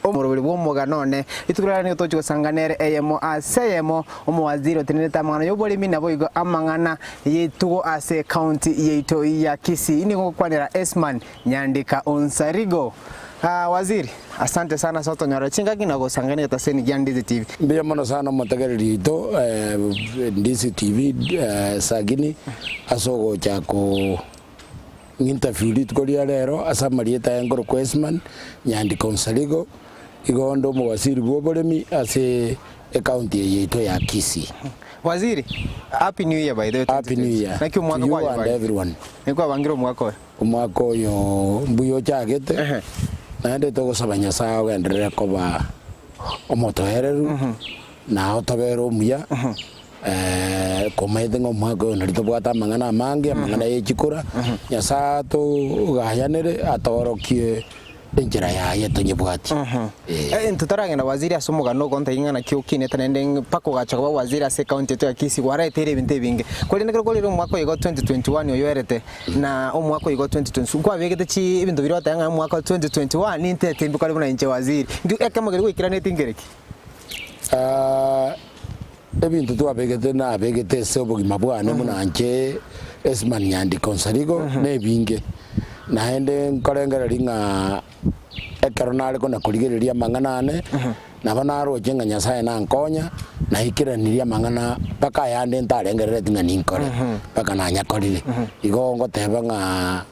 Omoroberi bw'omogano one. Rituko riaye nigo togochia gosanga nere eyemo ase eyemo, omowaziri otenenerete amang'ana y'oboremi naboigo amang'ana y'etugo ase ecounty yaito ya Kisii. Nigo ngokwanera Esman Nyandika Onsarigo. Ah, waziri, asante sana ase otonyorera chingaki na gosanga negetaseni gia Ndizi TV. Mbuya mono sana omotegereri oito Ndizi TV Sagini ase ogocha ko Ng'interview rituko ria rero ase amarieta aye nkorokwa Esman Nyandiko Nsarigo, igo onde omowaziri bw'oboremi ase ecounty eye yaito ya Kisii. Waziri, happy new year by the way Happy new year Naki to omwaka you and kwayebangire? everyone. Naki kwabangire omwaka oyo? Omwaka oyo mbuya ochagete, naende togosaba Nyasae ogenderere koba omotoereru na otobere omuya. Komaete ng'a omwaka oyo nari tobwate amang'ana amange, amang'ana ye chikura, Nyasae atogayanere atoorokie enchera yaye tonyebwatie. Ee. Totaragenda waziri ase omogano ogontebi ng'a naki okinete naende mpaka ogacha koba waziri ase ecounty yaito ya Kisii gwareteire ebinto ebinge. Korende ekero korire omwaka oyo iga 2021 oyoerete na omwaka oyo iga 2022 nkwabegete chi ebinto biria ogoteba ng'a omwaka o 2021 nintete mbikore buna inche waziri. Nki ekemo keria gwaikeranetie nkereki? Ebinto twabegete nabegete ase obogima bwane buna inche Esman Nyandiko Nsarigo nebinge. Naende nkorengereria ng'a ekero nare kona korigereria amang'ana ane, nabo naroche ng'a Nyasae nankonya, naikeranirie amang'ana mpaka ayande ntarengerereti ng'a ninkore, mpaka nanyakorire. Igo ngoteba ng'a.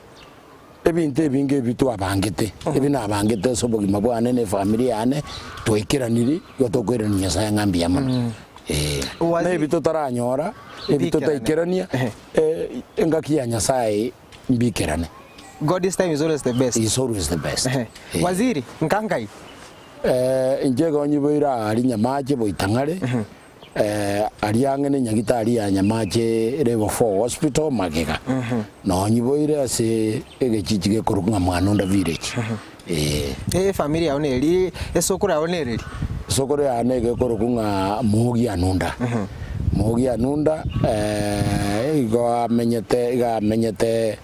Ebinto ebinge ebi twabangete, ebi nabangete ase obogima bwane na efamiri yane, twaikeraniri, igo tokoirania Nyasae ng'a mbuya mono. Ee. Na ebi totaranyora, ebi totaikerania, eh, engaki ya Nyasae mbikerane. God's time is always the best. Is always the best. Ehe. Ee. Waziri, nkankai? Eh, inche igo nyiboire aaria Nyamache Boitang'are, Aria ang'e nenyagitari ya Nyamache Level 4 Hospital magega. Nonyiboire ase egechichi gekorokwa ng'a Mwanunda Village. Ee. Efamiri yao neri, esokoro yao nereri? Esokoro yane iga ekorokwa ng'a Muogi Anunda. Muogi Anunda igo amenyete iga amenyete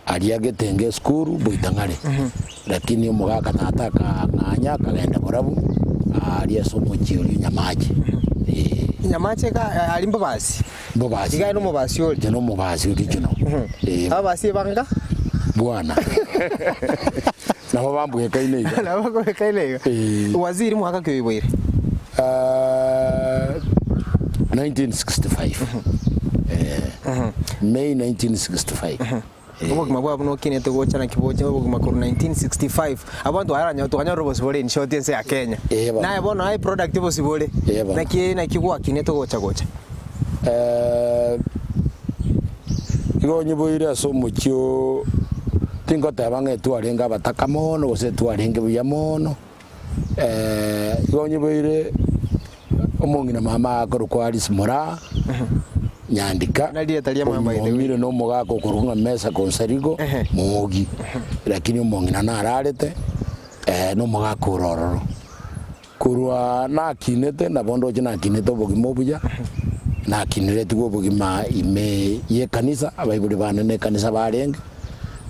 Aria getenge esukuru boitang'are, lakini omogaka tata akang'anya akagenda borabu aaria ase omochie oria o Nyamache. Ee. Nyamache iga aria mbobasi? Mbobasi. Iga aye nomobasi ore? Inche nomobasi original. Ee. Ababasi ebanga? Bwana. Nabo bambwekaine iga. Nabo bakobwekaine iga? Ee. Waziri mwaka ki oiboire? 1965. May 1965. Obogima bwao buna okinete gocha naki bocha obogima korwa 1965 abanto baranyore tokanyora obosibore in short ense ya Kenya. Eh, bono. Naye bono aye product obosibore Eh, bono. naki naki gwakinete gocha gocha. Eh, igo onyiboire ase omochie oo, tingoteba ng'a etwarenge abataka mono gose etwarenge buya mono, Igo onyiboire omong'ina mama akorokwa Alice Moraa, Nyandika, Na rieta ria mama by the way. onyuomire na omogaka okorokwa ng'a Mesa Konsarigo, Moogi. Lakini omong'ina nararete na omogaka ore ororo. Korwa nakinete nabo ndoche nakinete obogima obuya, nakineretigwe obogima ime y'ekanisa, abaibori bane na ekanisa barenge,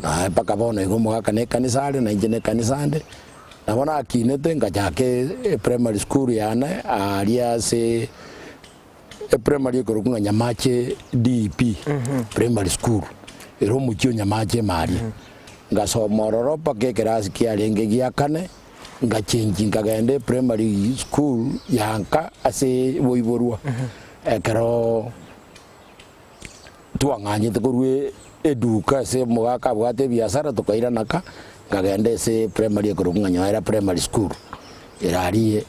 na mpaka bono iga omogaka na ekanisa are, na inche na ekanisa nde. Nabo nakinete ngachaka eprimary school yane aaria ase eprimary ekorokwa ng'a Nyamache DEP primary school ere omochie o Nyamache ime aria. Ngasoma ororo mpaka ekerasi kiarenge gia kane, ngachengi nkagenda eprimary school ya nka ase boiborwa ekero Twang'anyete korwa eduka ase omogaka abwate ebiasara tokairana ka, nkagenda ase primary ekorokwa ng'a Nyoera primary school, ere aria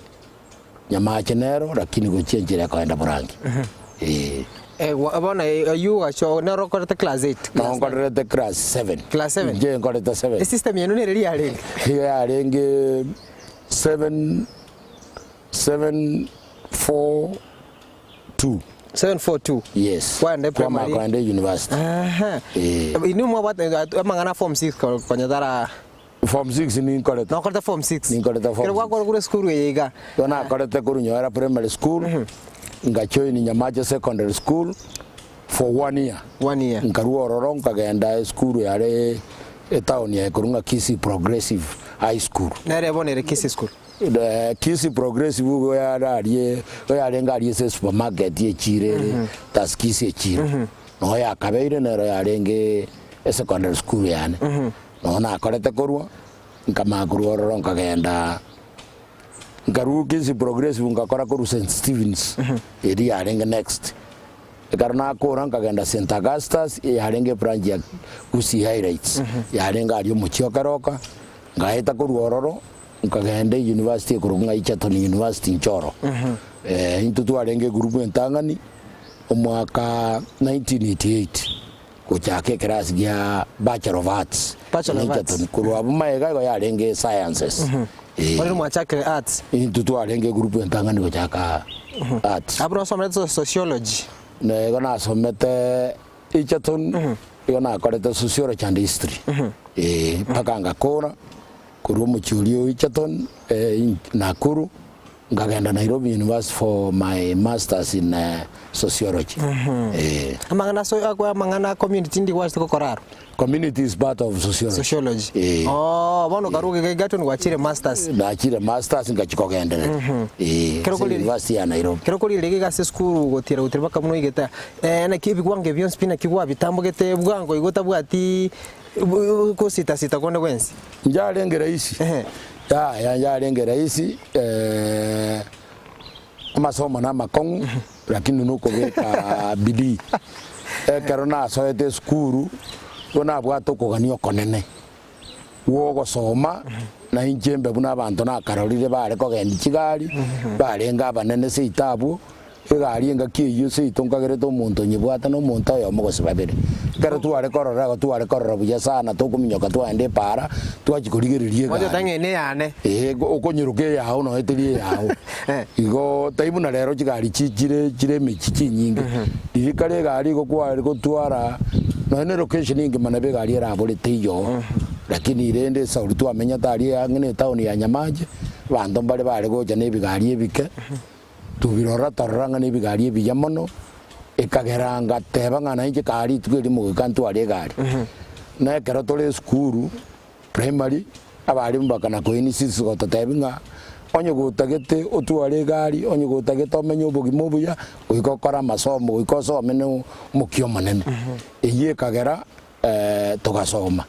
Nyamache nero lakini gochia enchera ekoenda Borangi, eh. Eh, bono aywo ogacha nero okorete class eight? Nabo nkorerete class seven. Class seven? Inche nkorete seven. Esystem yaino nere riarenge? Nigo yarenge seven, seven, four. 2. 742 Yes. Kwaenda Kwamanya primary. koenda university. Aha. Eh. Inwe mwabwate amang'ana a form 6 ko- konya tara Form 6 ninkorete. nokorete form 6 Ninkorete form Ekero six. gwakora korwa esukuru eye iga Igo nakorete korwa Nyoera primary school, ngajoin Nyamache secondary school for one year. One year. Nkarwa ororo nkagenda esukuru yare etown yaye korwa ng'a Kisii Progressive High School. Nere bono ere Kisii school. Kisii Progressive igo yare aria igo yarenge aria ase esupermarket echiro ere Tuskys echiro. Noo yakabeire nero yarenge esecondary school yane. Noo nakorete korwa, nkamanya korwa ororo nkagenda nkarwa Kisii Progressive ngakora korwa St Stephens eria yarenge next. Ekero nakora nkagenda St Augustus eyarenge ebranch ya Gusii Highlights yarenge aria omochie o Keroka, ngaeta korwa ororo nkagenda eyunivasiti ekorokwa ng'a Egerton University Njoro. Intwe twarenge egroup entang'ani omwaka 1988 gochaka ekerasi gia Bachelor of Arts Bachelor of in Arts. Egerton. Korwa abwo magega igo yarenge Sciences. Bono mwachakire Arts. Intwe twarenge egroup entang'ani gochaka Arts. Abwo nosomete Sociology. Na igo nasomete Egerton, igo nakorete Sociology and History. Eh, mpaka ngakora korwa omochie oria o Egerton, Nakuru, nkagenda Nairobi University for my masters in Sociology. Eh. Amang'ana ase akwa amang'ana a community ndi gwachete gokora aro? Community is part of sociology. Sociology. Eh. Oh, bono okarwa iga Egerton gwachire masters. Nachire masters ngachia kogenderera. Eh, Kero ase kori- University ya Nairobi. Kero korire iga ase esukuru gotiera gotiera mpaka buna oigete aa, naki ebigwango ebi bionsi pi naki gwabitambogete bwango igo otabwati gosita sita konde gwensi? Njarenge rahisi. Ehe. Yaya yarenge rahisi amasomo na amakong'u lakini nokobeka bidii. Ekero nasoete esukuru nigo nabwate okogania okonene gwa ogosoma na inche mbe buna abanto nakarorire bare kogendia chigari barenge abanene seito abwo. Egari engaki eyio seito nkagerete omonto onyebwate na omonto oyomo gose babere. Ekero tware korora igo tware korora buya sana tokominyoka twaenda epaara twachia korigereria Oche egari. ng'a ene eyane. Ee, okonyeroka eyao nonya teri eyao. Eh. Igo tai buna rero chigari chi chire chire emechie chinyinge. Riria kare egari igo kware gotwara nonya ne location engima nabo egari erabore teiyo. Lakini rende esauri twamenyete aria ang'e na etown ya Nyamache, abanto mbare bare gocha na ebigari ebike. Tobirora torora ng'a nebigari ebiya mono, ekagera ngateba ng'a nainche kaa rituko erimo goika ntware egari. Na ekero tore esukuru, primary, abalimu bakana koinsist gototebia ng'a onye gotagete otware egari, onye gotagete omenye obogima obuya, goika okore amasomo, goika osome na omokia omonene. Eyio ekagera togasoma.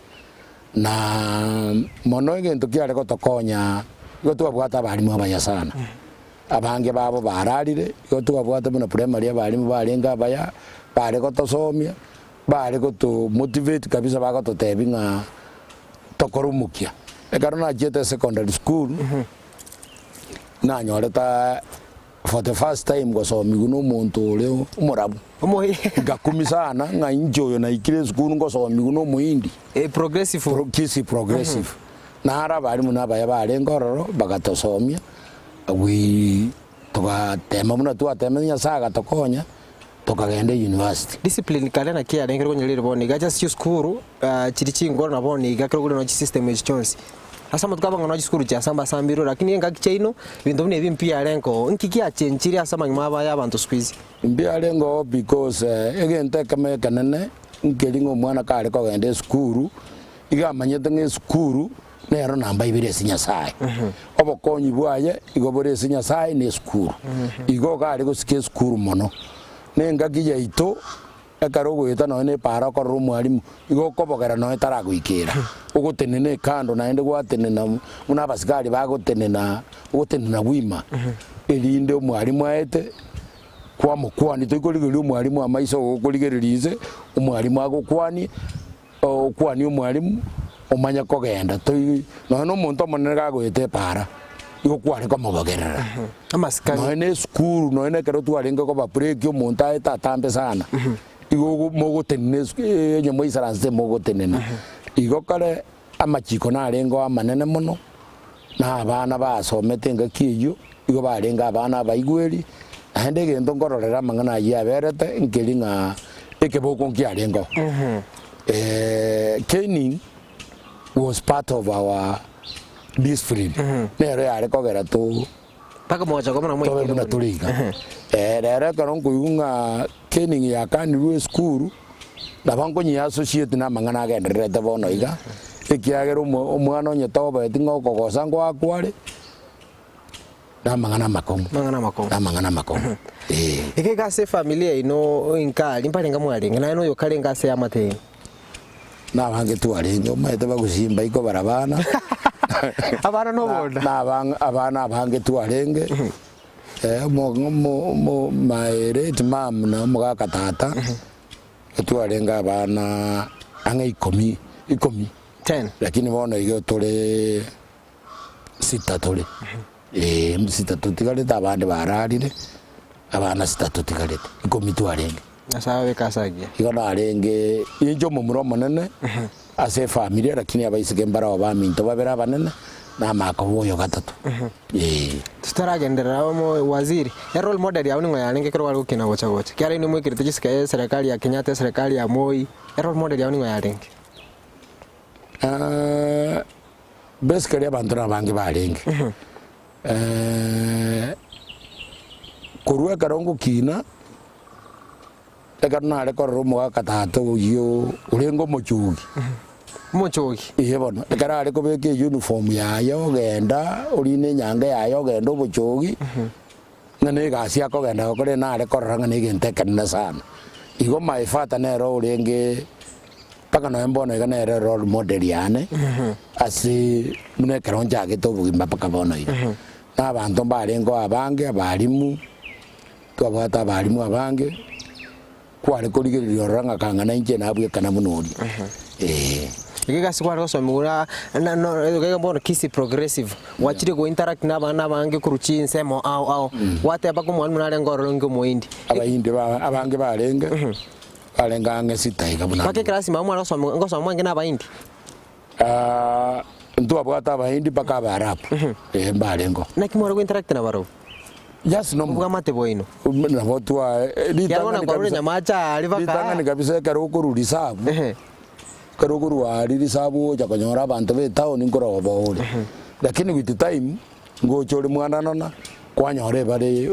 Na mono egento kiare gotokonya, igo twabwate abalimu abaya sana. Abange babo bararire, igo twabwate buna primary abalimu barenge abaya, bare gotosomia, bare goto motivate kabisa bagototebia ng'a tokore omokia. Ekero nachiete secondary school, nanyorete for the first time gosomiwa na omonto ore omorabu. Ngakumia sana ng'a inche oyo naikire esukuru ngosomiwa na omohindi. Progressive. Kisii Progressive. Naro abalimu na abaya barenge ororo bagatosomia. We togatema buna twatemete Nyasaye agatokonya, tokagenda university. Discipline kare naki yarenge konyora bono iga ase chisukuru chiri chingoro na bono iga ekero kore chisystem echi chionsi. Ase amatuko abang'ina no chisukuru chiasamba sambirwe lakini engaki chiaino ebinto buna ebi mbiarenge oo. Nki giachenchirie ase amagima abo aya abanto siku hizi? Mbiarenge oo because egento ekemo ekenene nkeri ng'a omwana kare kogenda esukuru, iga amanyete ng'a esukuru Nero namba ibere ase Nyasae. Obokonyi bwaye igo bore ase Nyasae na esukuru. Igo iga are gosika esukuru mono. Na engaki yaito ekero ogoeta nonya na epaara okorora omwalimu, igo okobogera nonya taragoikera. Ogotenena ekando naende gwatenena buna abasikari bagotenena, ogotenena bwima, erinde omwalimu aete kwamokwania. Toikorigereria omwalimu amaiso igo okorigereria inse, omwalimu agokwanie. Okwanie omwalimu omanye kogenda, toi nonya na omonto omonene gagoeta epaara, igo kware komobogerera. Amasikani. Nonya na esukuru, nonya na ekero twarenge koba break omonto aete atambe sana, igo ogo mogotenena esu onye moisaransete mogotenena. Igo kare amachiko narengeo amanene mono, na abana basomete engaki eyio, igo barenge abana abaigweri, naende egento nkororera amang'ana ayio aberete, nkeri ng'a ekeboko nkiarengeo. Caning was part of our discipline, nero yare kogera to Mpaka mogacha koba buna tobe mwaikire buna mono. tore iga. Rero ekero nkoigwa ng'a caning yakanirwe esukuru, Nabo nkonyia associate na amang'ana agendererete bono iga, ekiagera omo omwana onye tobaeti ng'a okogosa ngoakwa are, Na amang'ana amakong'u. Amang'ana amakong'u. Na amang'ana amakong'u. Eh. Iga iga ase efamiri yaino inka aria mbarenge mwarenge, naye noyo okarenge ase eamate yaino. Nabange twarenge omanyete bagosimba ikobara abana. Abana na obonda. Na abang abana abange twarenge, omo omo omo my late mum na omogaka tata, twarenge abana ang'e ikomi ikomi. Ten. Lakini bono igo tore sita tore, eh sita totigarete abande bararire, abana sita totigarete, ikomi twarenge. Nyasae ababeke ase agiya. Igo narenge inche omomura omonene ase efamiri lakini abaiseke mbarao baminto babere abanene na amakobo oyo gatato, eh. Totaragenderera omo waziri, e role model yao ning'o yarenge ekero kware gokina gocha gocha? Ekiagera inwe mwekerete chisike eserekari ya Kenyatta, eserekari ya Moi, e role model yao ning'o yarenge? Basically abanto nabange barenge. Korwa ekero ngokina, ekero nare korora omogaka tata oyio orenge omochogi. Omochogi? Eeh bono, ekero are kobeka euniform yaye ogenda, orine enyange yaye ogenda obochogi, ng'a na egasi akogenda gokora nare korora ng'a na egento ekenene sana. Igo my father nere orenge Mpaka nonya mbono iga nere role model yane ase buna ekero nchagete obogima mpaka bono iga. Na abanto mbarengeo abange, abalimu, twabwate abalimu abange, kware korigereria ororo ng'a kang'ana inche nabwekana buna oria, eh. Iga egasi kware gosomiwa na na iga bono Kisii Progressive, gwachire go interact na abana abange korwa chinsemo ao ao, gwateba mpaka omwalimu narenge ororo onge omohindi. Abahindi ba abange barenge. Barenge ang'e sita iga buna Mpaka ekerasi mao mware gosoma ngosoma mwange na Abahindi? Ah, ntwabwate Abahindi mpaka Abaarabu, eh, mbarengo. Naki mware gointeract nabarabwo? Just normal. Obwamate bwaino. Um, nabo twa eh, Kiagera bono ritang'ani kwarure kabisa nyamache aria baka ritang'ani kabisa ekero okorwa risabu, Ehe. ekero okorwa aria risabu ogocha konyora abanto ba etown nkorwa obo ore. Lakini with time, ngocha ore mwananona, kwanyora ebare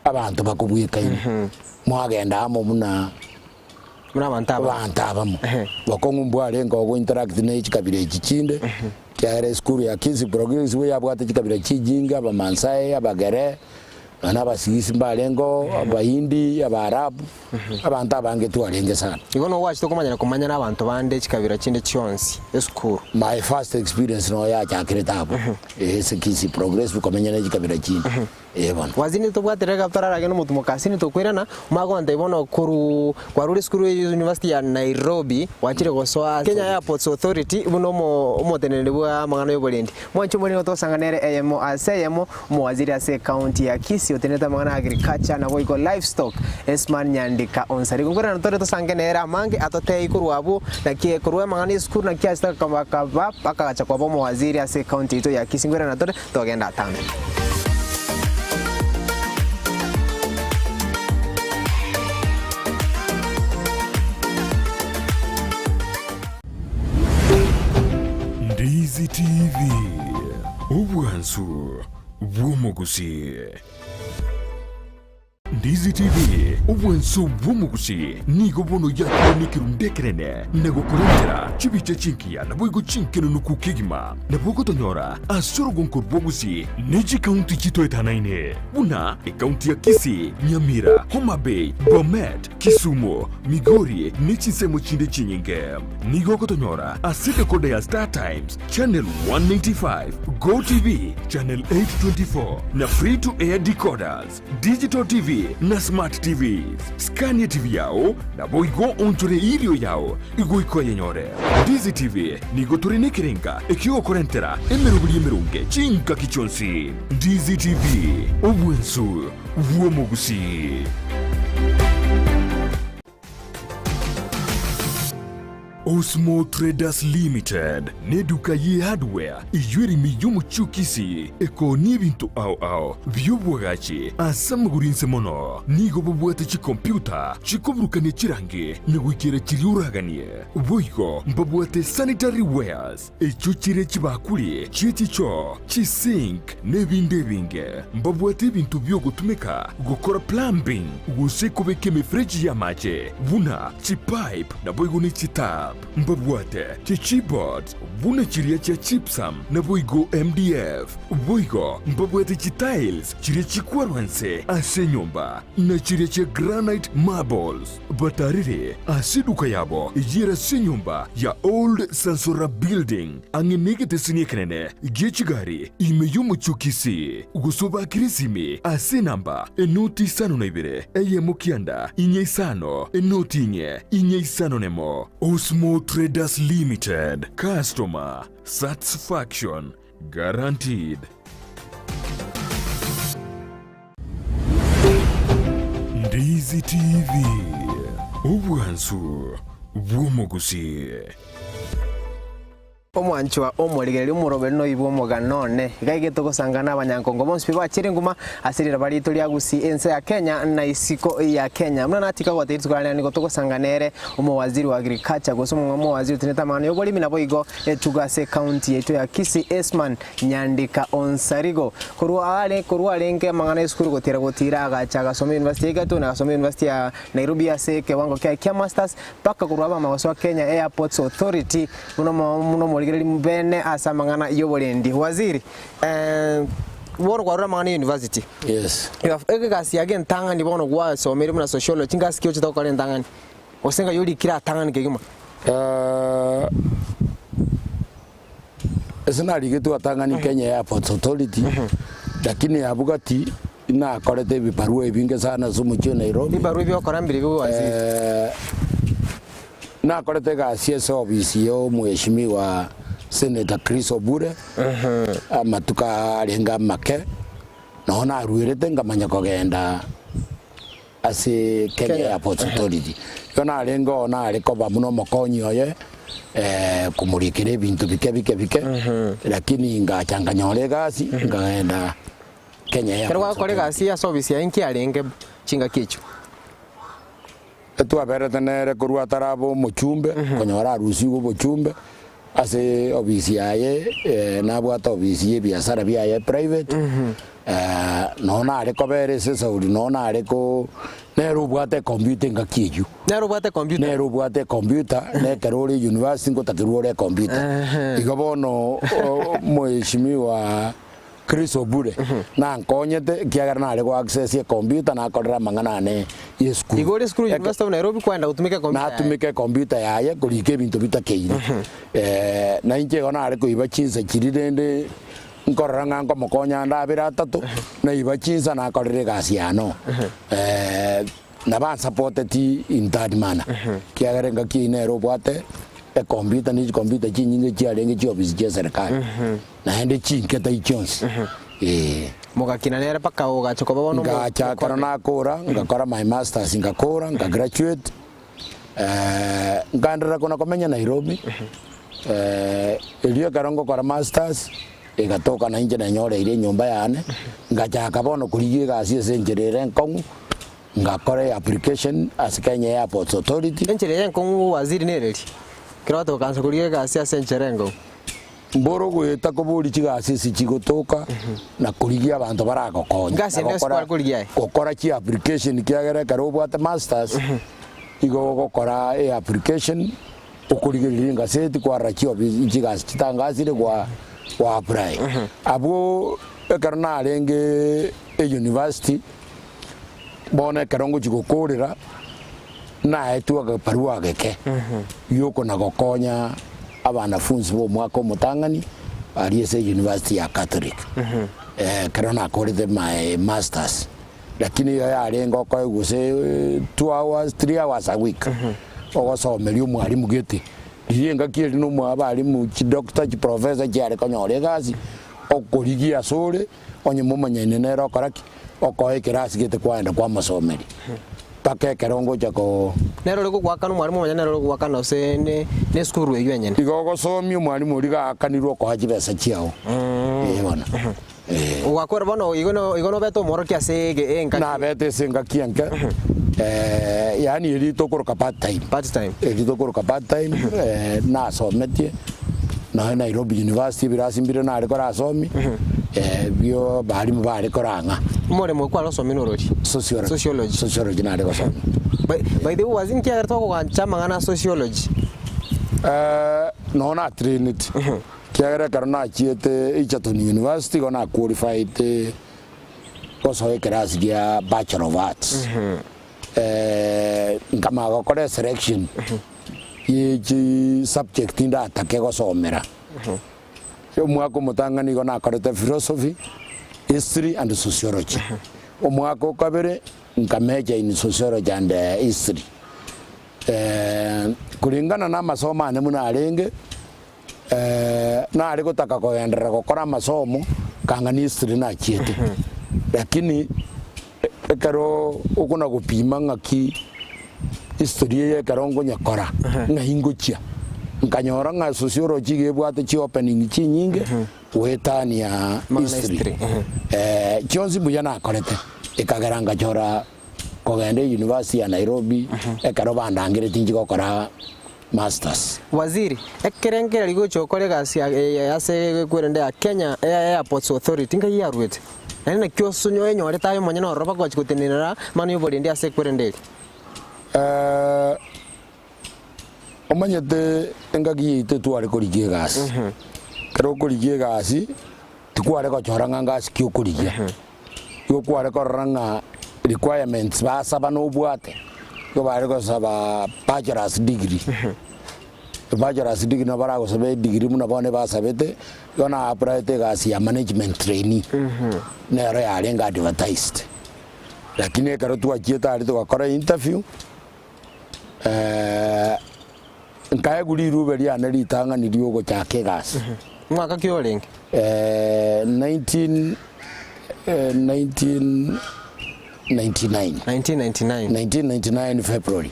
Abanto bakobwekaine, mwagenda amo buna Buna abanto abamo. abanto abamo. Bokong'u mbwarenge ogo interact ne chikabira echi chinde, ekiagera esukuru ya Kisii Progressive yabwate chikabira chinyinge, Abamaasai, Abagere, nonya na Abasigisi mbarenge oo, Abahindi, Abaarabu, abanto abange twarenge sana. Igo nigo gwachete komanyana komanyana abanto bande chikabira chinde chionsi esukuru. My first experience noyo yachakerete abwo, ase Kisii Progressive komenya ne chikabira chinde. Ee bono. Wazini tobwate rega torarage nomotumo kasini tokoirana omanye gontebia bono korwa kwarure esukuru eye university ya Nairobi gwachire gosoa Kenya Airports Authority buna omo omoteneneri bwa amang'ana ya oborendi. Mwanche omorimo tosangane ere eyemo ase eyemo omowaziri ase ecounty ya Kisii otenenete amang'ana ya agriculture naboigo livestock Esman Nyandika Onsarigo. Nkoirana tore tosange nere amange atotebie korwa abwo naki korwa amang'ana ya esukuru naki achete akaba akagacha koba omowaziri ase ecounty yaito ya Kisii. Nkoirana tore togende atambe. Ndizi TV, obwansu bw'omogusii. Ndizi TV, obwansu bw'omogusii, nigo bono yakire nekerundu ekenene na gokorentera chibicha chingiya naboigo chinkenunuku kegima. Nabo ogotonyora ase orogonko rwa Gusii ne chikaunti chitoetanaine buna ekaunti ya Kisii, Nyamira, Homa Bay, Bomet, Kisumu, Migori ne chinsemo chinde chinyinge. Nigo ogotonyora ase decoder ya Star Times, Channel 195, Go TV, Channel 824 na Free to Air decoders, Digital TV na Smart TVs. Skania TV yao naboigo onchore erio yao igoika oyenyore. Ndizi TV nigo tore nekerenga ekiogokorentera emeroberi emeronge chingaki chionsi. Ndizi TV, obwensu bw'omogusii. Osmo Traders Limited neduka ye hardware eyio ere ime y'omochie o Kisii ekoonia ebinto ao ao bi'obwagachi ase amagoro inse mono. Nigo bobwate chikompiuta chikoburukania chirangi na goikera chiria oraganie. Boigo mbabwate sanitary wares echio chire chibakuri chie chichoo, chisink na ebinde ebinge. Mbabwate ebinto bi'ogotumeka gokora plumbing gose kobeka emefereji y'amache buna chipipe naboigo ne chitap. Mbabwate chichipboards buna chiria chia gypsum naboigo MDF. Boigo mbabwate chitiles chiria chikwarwa nse ase enyomba na chiria chia granite marbles. Batarire ase eduka yabo eyere ase enyomba ya Old Sansora Building ang'e negeteseni ekenene gie chigari ime y'omochie o Kisii. Gose obakere esimi ase enamba enoti isano na ibere eyemo kianda inye isano enoti inye inye isano nemo. Osmo Traders Limited, Customer Satisfaction Guaranteed. Ndizi TV, obwansu bw'omogusii. Omwanchwa omorigereria omoroberi noibwe omogano one. Iga iga togosanga na abanyankongo bonsi pi bachire nguma ase riraba riaito ria Gusii ense ya Kenya na isiko ya Kenya. Buna natika gotebi rituko riane nigo togosanga nere omowaziri wa agriculture gose omowaziri otenenete amang'ana y'oboremi naboigo etugo ase ekaunti yaito ya Kisii Esman Nyandika Onsarigo. Korwa aare korwa arenge amang'ana y'esukuru gotira gotira agacha agasoma University ya Egerton agasoma University ya Nairobi ase ekewango kiaye kia Masters mpaka korwa abama gosoa Kenya Airports Authority buna buna omorigereria bene ase amang'ana y'oborendi. Waziri, eh, bono kwarure amang'ana ya university. Yes. Egasi yago entang'ani bono gwasomeire buna sociology, ngasi ki ochete gokora entang'ani? Gose ng'ai orikire atang'ani kegima? Eh, ase narigetwe atang'ani Kenya Airports Authority, lakini abwo gati nakorete ebibarua ebinge sana ase omochie o Nairobi. Ebibarua ebi okora mbire bibe waziri. Eh, nakorete egasi ase ofisi ya omweshimiwa Senator Chris Obure, amatuko arenge amake, noo naruerete nkamanya kogenda ase Kenya Airports Authority. Igo narenge oo nare koba buna omokonyi oye komorikera ebinto bike bike bike, lakini ngacha nkanyora egasi nkagenda Kenya Ekero Airports gwakora Authority. egasi ase ofisi yaye nki arenge chingaki echio? Etwaberete nere korwa ataraba omochumbe, konyora arusigwe obochumbe ase ofisi yaye, nabwate ofisi ya ebiasara biaye private, nonya nare kobera ase esauri, nonya nare ko nere obwate ecomputer engaki eywo. Nere obwate ecomputer? Nere obwate ecomputer, na ekero ore university ngotakerwa ore ecomputer. Igo bono omheshimiwa Chris Obure nankonyete ekiagera nare go access ecomputer nakorera amang'ana ane ya esukuru. Igo ore esukuru University of Nairobi kwaenda gotumeka ecomputer yaye? Natumeka ecomputer yaye korika ebinto bitakeire. Na inche igo nare koiba chinsa chiria rende nkorora ng'a nkomokonya ande abere atato, naiba chinsa nakorera egasi yane oo. Nabo ansupporteti in that manner, ekiagera engaki eyio nere obwate ecomputer na chicomputer chinyinge chiarenge chiofisi chia eserekari. Naende chinke tai chionsi, ee. Mogakina nere mpaka ogacha koba bono omo- Ngacha ekero omokonde. nakora, ngakora my masters ngakora, nka graduate, nkaenderera kona komenya Nairobi, erio ekero ngokora masters, egatoka nainche nenyoreire enyomba yane, ngachaka bono korigia egasi ase enchera ere enkong'u, ngakora eapplication ase Kenya Airports Authority. Enchera eye enkong'u waziri nereri? Ekero gwatoka korigia egasi ase enchera enkong'u. Mboro ogoeta koboria chigasi ase chigotoka na korigia abanto baragokonye Egasi na ende yonsi gokora kware korigia aye. gokora chiapplication ekiagera ekero obwate masters igo ogokora eapplication okorigereria engaseti kwarora chiofisi chigasi chitangasire gwa gwa apply. Abwo ekero narenge euniversity bono ekero ngochia gokorera naetwe agebarua geke giokonagokonya abanafunsi b'omwaka omotang'ani aria ase University ya Catholic, ekero nakorete my masters, lakini eyo yarenge okoegwa gose two hours, three hours a week, ogosomeria omwalimu gete. Riria engaki eria na abalimu chidoctor, chiprofessor chiare konyora egasi, okorigia asore, onye momanyaine nere okora ki? Okoa ekerasi gete kwaenda kwamosomeria. Mpaka ekero ngocha ko. Nere ore gogoakana omwalimu omonyene nere ore gogoakana ase ne esukuru eyio enyene. Igo ogosomia omwalimu oria gaakanirwe okoa chibesa chiao. Ee bono. Ee. Ogakora bono igo no igo nobete omworokia ase ege engaki. Nabete ase engaki enke, yaani eria tokoroka part time. Part time. Eria tokoroka part time, nasometie nonya Nairobi University ebirasi mbire nare korasomia, ebio abalimu bare korang'a. Omoremo okwo kware gosomia norori? Sociology. Sociology. Sociology nare gosomia. By, by the way, was nkiagera twakogancha amang'ana a sociology. Nonya natraineti, ekiagera ekero nachiete Egerton University igo naqualified gosoa ekerasi gia Bachelor of Arts. Nkamanya gokora eselection ye chisubject ndatake gosomera. Omwaka omotang'ani igo nakorete Philosophy, History and Sociology. Omwaka o kabere nka major in Sociology and History. Kulingana na amasomo ane buna arenge, nare gotaka kogenderera gokora amasomo kanga ni history nachiete. Lakini ekero okona gopima ng'aki history eye ekero nkonyekora ng'ai ngochia, nkanyora ng'a sociology iga ebwate chiopening chinyinge goetania history. Chionsi mbuya nakorete, ekagera ngachora kogenda eyunivasiti ya Nairobi ekero bandangeretie inche gokora masters. Waziri, ekerengererio gocha gokora egasi eye ase ekwerende ya Kenya Airports Authority nkai yaruete? Naende naki oenyorete aye omonyene ororo bagochi gotenenera amang'ana y'oborendi ase ekwerende eri? Omanyete engaki yaito tware korigia egasi, ekero okorigia egasi tikware gochora ng'a ngasi ki okorigia, igo kware korora ng'a requirements basaba nobwate, igo bare gosaba bachelors degree, bachelors degree nabo baragosaba edegree buna bono ebasabete, igo na applyete egasi ya management trainee, nero yarenge advertised. Lakini ekero twachiete aria togakora interview. Nkaegwa rirube riane ritang'ani ri'ogochaka egasi. Mwaka ki orenge? 19, 1999. 1999. 1999 February.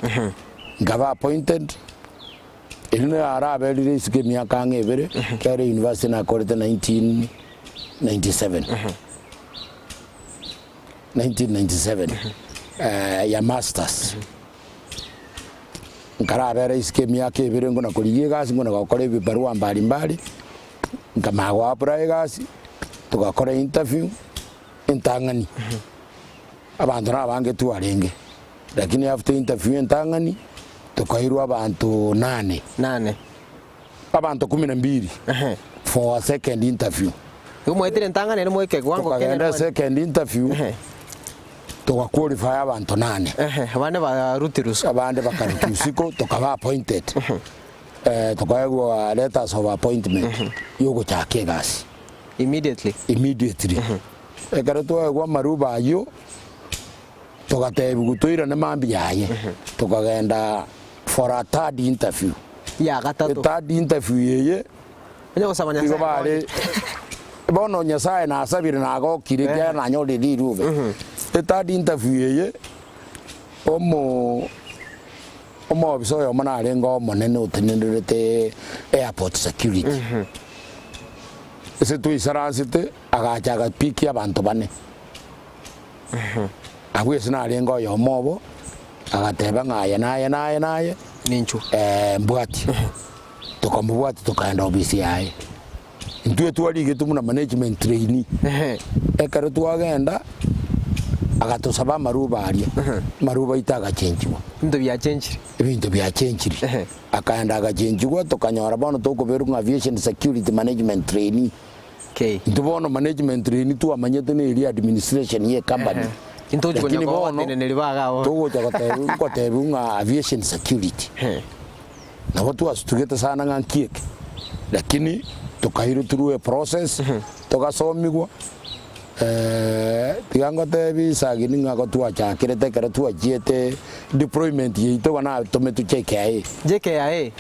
Nkaba appointed, erio naraberire isiko emiaka ang'e ebere, ekero university nakorete 1997. 1997 ya masters nkarabera isiko emiaka ebere nkona korigia egasi nkona gokora ebibarua mbari mbari nkamanya go apply egasi togakora interview entang'ani abanto nabange twarenge lakini after interview entang'ani tokairwa abanto nane Nane. abanto kumi na mbili for a second interview. Igo mwaetire entang'ani ere moike ekewango kende Tokagenda mwe- second interview Ehe. toga qualify abanto nane Ehe, abande barutirwe isiko. abande bakarutwa isiko tokaba appointed eh, tokaegwa letters of appointment yogochaka egasi Immediately. immediately. Ekero twaegwa amaruba ayio togatebiwa toirane mambia aye tokagenda for a third interview. Ya gatato. E third interview eye Onye gosaba igo Nyasaye bare bono Nyasaye nasabire nagokire ekiagera nanyorire rirube. E third interview eye omo omoofisa oyomo narenge omonene otenenerete airport security. Ase twaisaransete agacha agapikia abanto bane. Abwo ase narenge oyomo obo, agateba ng'a aye naye naye naye Ninchwe. eh, mbwatie. Tokamobwatia tokaenda ofisi yaye. Intwe twarigetwe buna management trainee. Ehe. Ekero twagenda, agatosaba amaruba aria, amaruba aito agachenchigwa. Ebinto biachenchire. Ebinto biachenchire. Ehe. Akaenda agachenchigwa, tokanyora bono tokoberwa ng'a aviation security management trainee. Kei. Intwe bono management trainee twamanyete neri administration ye company. Intochi konya Lakini koba bono abateneneri ba iga bono. togocha gotebi ngotebiwa ng'a aviation security. Nabo twasutugete sana ng'a nki eke, lakini tokairwa through a process, togasomigwa tiga ngotebi isagini ng'a gotwachakerete ekero twachiete deployment yaito igo natometwe JKIA. JKIA.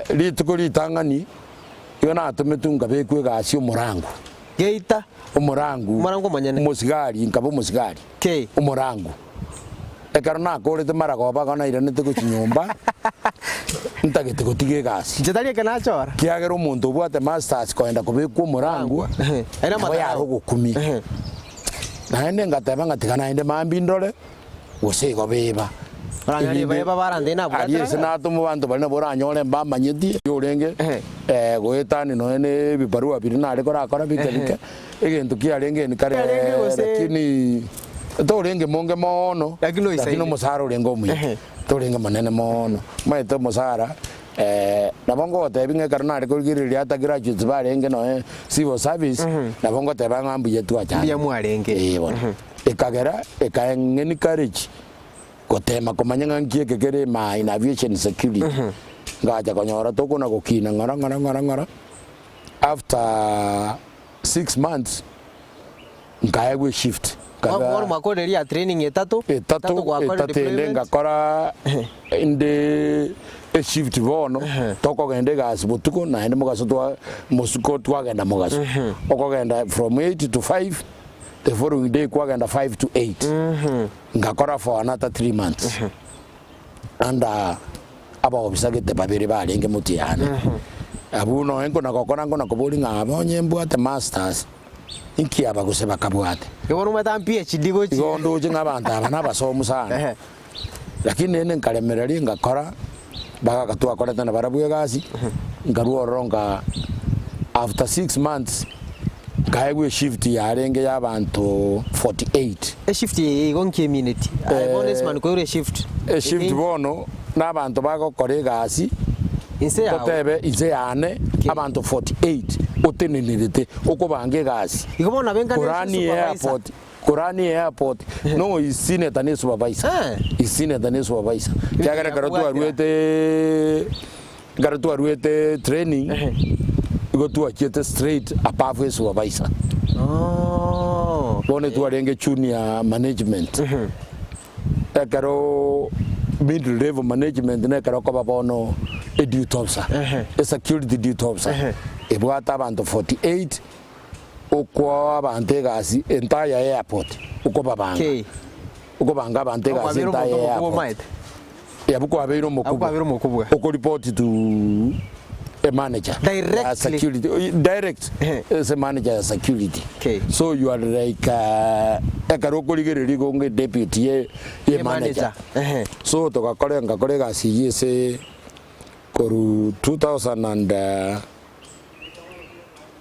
Rituko ritang'ani Igo natometwe nkabekwa egasi omorangu. Geita. Omorangu. Omorangu omonyene. Omosigari, nkaba omosigari. Ki? Omorangu. Ekero nakorete maragoba igo nairanete gochia nyomba, ntagete gotiga egasi. Inche tari eke nachora. Kiagera omonto obwate masters koenda kobekwa omorangu, Ehe. Aire nabo yare amatarau. ogokumia. Ehe. Naende ngateba ng'a tiga naende mambia ndore, gose igo beba. Oranyore Erinde beba barande nabwate aria ase natoma abanto baria nabo oranyore mbamanyeti orenge Ehe. goetania nonya na ebibarua biria nare korakora bike bike, egento kiarenge eni kare Kiarenge gose- lakini torenge monge moono, Lakini oisaine. lakini omosara orenge omuya, Ehe. torenge monene moono. Omanyete omosara. Nabo ngogotebi ng'a ekero nare korigereria ata graduates barenge noe civil service, nabo ngoteba ng'a mbuya twachagete. Mbuya mwarenge. Ee bono. Ekagera ekaeng'e encourage gotema komanya ng'a nki eke kere ime in aviation security. Ngacha konyora tokona gokina ng'ora ng'ora ng'ora ng'ora, after 6 months nkaegwa eshift. Nkaba Bono mwakorire ya training etato, etato gwakorire etato ende deployment. Ngakora inde eshift bono tokogenda egasi botuko naende mogaso twa mosuko twagenda mogaso okogenda from 8 to 5, the following day kwagenda 5 to 8. Ngakora for another 3 months under abaofisa gete babere barenge motwe yane. Abwo noe nkona gokora nkona koboria ng'a aba onye mbwate masters inki aba gose bakabwate. Igo bono omanyete amo PhD gochia. Igo ndoche ng'a abanto aba nabasomu sana. Lakini rende nkaremereria ngakora, mpaka twakorete nabarabwo egasi, nkarwa ororo nka after 6 months nkaegwa eshift yarenge ya abanto 48. Eshift eye igo nki emineti? Aye bono esimani koirwa eshift. Eshift bono na abanto bagokora egasi Inse yao. Totebe inse yane abanto 48 otenenerete okobanga egasi. Igo bono nabo enka Korani supervisor. airport, Korani airport no isineta ne supervisor. Isineta ne supervisor. Kiagera ekero twaruete ekero twaruete training igo twachiete straight above e supervisor. Bono twarenge junior management. Ekero middle level management na ekero okoba bono e duty officer, e security duty officer ebwate abanto 48 okoa abanto egasi entire airport okobabanga Kei. okobanga abanto egasi Okwabeire entire omonto omokubwa airport. omaete. Abwo kwabeire omokubwa. Abwo kwabeire omokubwa. Okoripoti to a manager. Directly. Ya security. Direct ase manager ya security. Okay. So you are like ekero okorigereria igo onge deputy ye ye Ye manager. manager. Ehe. So togakora ngakora egasi eyio ase korwa 2000 and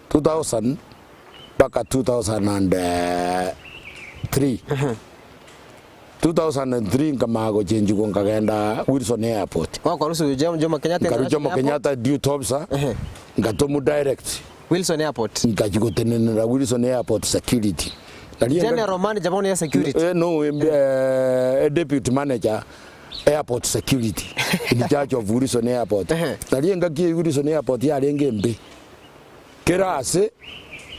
2000 mpaka 2003. 2003 nkamanya gochenchigwa nkagenda Wilson Airport. Gwakorwa Jomo Kenyatta Nkarwa Jomo International Airport. Kenyatta duty officer, ngatomwa direct. Wilson Airport. Nkachia gotenenera Wilson Airport security. Nari enga- General manager bono ya security. No, deputy manager airport security in charge of Wilson Airport. Nari engaki eye Wilson Airport yarenge embe. Kera ase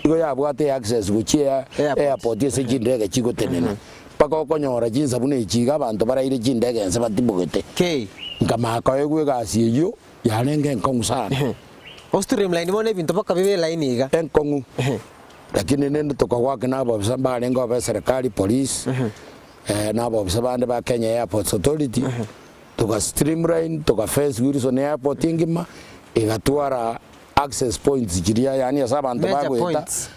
igo yabwate access gochia Airport. Airport ase chindege chigotenena. Mpaka okonyora chinsa buna echi iga abanto baraire chindege ense batibogete. Kei. Nkamanya koegwa egasi eyio yarenge enkong'u sana. O streamline bono ebinto mpaka bibe elaini iga. Enkong'u. Lakini rende tokagwaka na ababisa mbarenge obe serikali, police, na ababisa bande ba Kenya Airports Authority, toka streamline, toka fence Wilson Airport engima, egatwara access points chiria yaani ase abanto Major bagoeta points.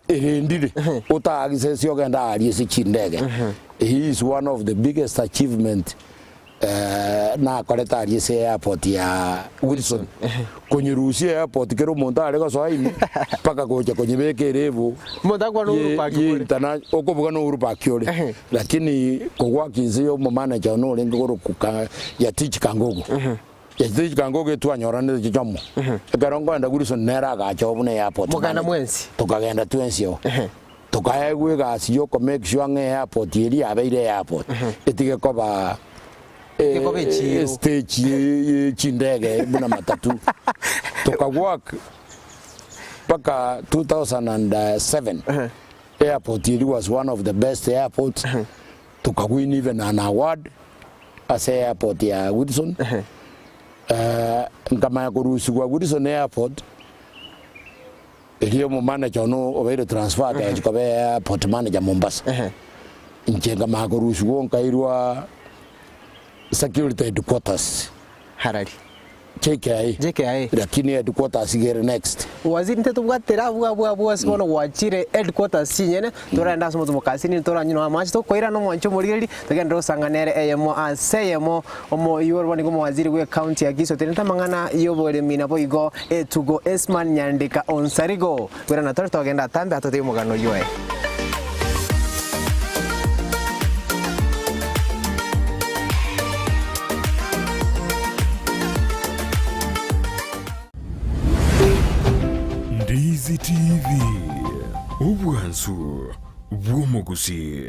Erendire ota access ogenda aria ase chindege. He is one of the biggest achievement nakorete aria ase airport ya Wilson. Konyerusia airport kera omonto are gosoa ime mpaka gocha konyebeka erebu Omonto akwana Uhuru Park ye ore. Okobuga na Uhuru Park ore. Lakini kogwaka inse ya omomanager one orenge korokwa Yatich Kangogo. Yatich Kangogo etwanyoranete chichomo. Ekero nkoenda Wilson nere agacha oo buna airport Mokagenda manager. mwensi? Tokagenda twensi oo. Tokaegwa egasi ya oko make sure ng'a airport eria yabeire airport. Etige koba Etige koba echiiro. Estage ye chindege buna matatu. Tokawork mpaka 2007. Airport eria was one of the best airports. Tokawin even an award ase airport ya Wilson. Nkamanya korusigwa Wilson Airport erio omomanager one obeire transferred agachia koba airport manager Mombasa. Inche nkamanya korusigwa nkairwa security headquarters. Harari. JKIA. JKIA. Lakini headquarters iga ere next. Waziri intwe tobwatire abwo abwo abwo ase bono gwachire headquarters chinyene toragende ase omotumokasini toranywe nonya amache tokoirana omwancho omorigereria togenderere gosang'ana ere eyemo ase eyemo omoiborwa nigo omowaziri bwe county ya Kisii otenenete amang'ana ya oboremi naboigo etugo Esman Nyandika Onsarigo. Bwerana tore togende atambe atotebie omogano oyio oye. Ndizi TV, obwansu bw'omogusii.